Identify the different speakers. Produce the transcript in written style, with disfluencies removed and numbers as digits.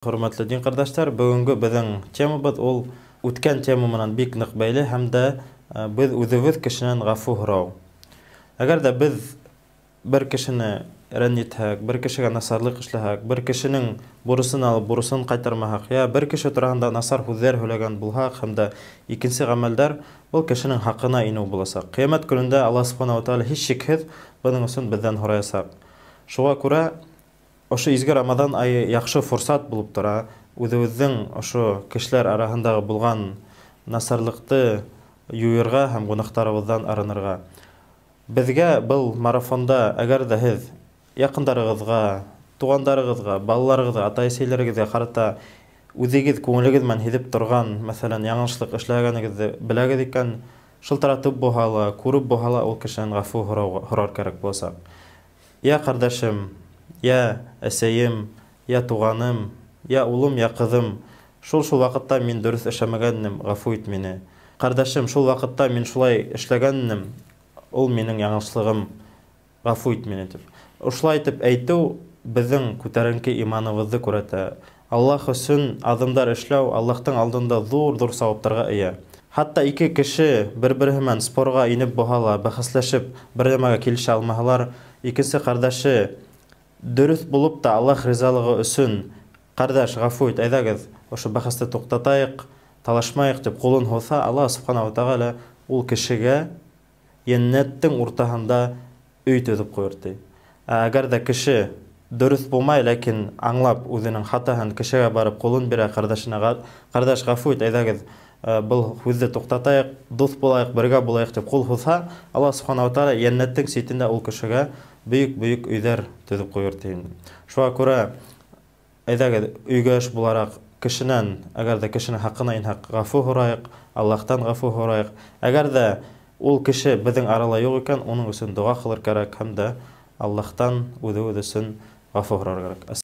Speaker 1: Хөрмәтле дин ҡәрҙәштәр, бөгөнгө беҙҙең темабыҙ ул үткән тема менән бик ныҡ бәйле һәм дә беҙ үҙебеҙ кешенән ғәфү һорау. Әгәр ҙә беҙ бер кешене рәнйетһәк, бер кешегә насарлыҡ эшләһәк, бер кешенең бурысын алып, бурысын ҡайтармаһаҡ, йә бер кеше тураһында насар һүҙҙәр һөйләгән булһаҡ һәм дә икенсе ғәмәлдәр был кешенең хаҡына инеү буласаҡ. Ҡиәмәт көнөндә Аллаһ субхана ва тааля һис шикһеҙ бының өсөн беҙҙән һораясаҡ. Шуға күрә ошо изге Рамаҙан айы яҡшы форсат булып тора, үҙебеҙҙең ошо кешеләр араһындағы булған насарлыҡты юйырға һәм гонаһтарыбыҙҙан арынырға. Беҙгә был марафонда, әгәр ҙә һеҙ яҡындарығыҙға, туғандарығыҙға, балаларығыҙға, атай-әсәйләрегеҙгә ҡарата үҙегеҙ күңелегеҙ менән һиҙеп торған, мәҫәлән, яңылышлыҡ эшләгәнегеҙҙе беләгеҙ икән, шылтыратып булһа ла, күреп булһа ла, ул кешенән ғәфү һорар кәрәк буласаҡ. Йә ҡәрҙәшем, йә әсәйем, йә туғаным, йә улым, йә ҡыҙым, шул ваҡытта мин дөрөҫ эшләмәгән инем, ғәфү ит мине. Ҡәрҙәшем, шул ваҡытта мин шулай эшләгән инем, ул минең яңылышлығым, ғәфү ит мине тип. Ошолай итеп әйтеү беҙҙең күтәренке иманыбыҙҙы күрһәтә. Аллаһ өсөн аҙымдар эшләү Аллаһтың алдында ҙур-ҙур сауаптарға эйә. Хатта ике кеше бер-береһе менән спорға инеп булһа ла, бәхәсләшеп бер нәмәгә килешә алмаһалар, икенсе ҡәрҙәше дөрөҫ булып та Аллаһ ризалығы өсөн, ҡәрҙәш, ғәфү ит, әйҙәгеҙ, ошо бәхәсте туҡтатайыҡ, талашмайыҡ тип ҡулын һуҙһа, Аллаһ субхана ва тағала ул кешегә йәннәттең уртаһында өй төҙөп ҡуйыр ти. Әгәр ҙә кеше дөрөҫ булмай, ләкин аңлап үҙенең хатаһын кешегә барып ҡулын бирә ҡәрҙәшенә, ҡәрҙәш, ғәфү ит, әйҙәгеҙ, был һүҙҙе туҡтатайыҡ, дуҫ булайыҡ, бергә булайыҡ тип ҡул һуҙһа, Аллаһ субхана ва тағала йәннәттең ситендә ул кешегә бөйөк-бөйөк өйҙәр төҙөп ҡуйыр ти. Шуға күрә әйҙәгеҙ, өйгә эш булараҡ кешенән, әгәр ҙә кешенең хаҡына инһәк, ғәфү һорайыҡ, Аллаһтан ғәфү һорайыҡ. Әгәр ҙә ул кеше беҙҙең арала юҡ икән, уның өсөн доға ҡылыр кәрәк һәм дә Аллаһтан үҙебеҙ өсөн ғәфү һорар кәрәк.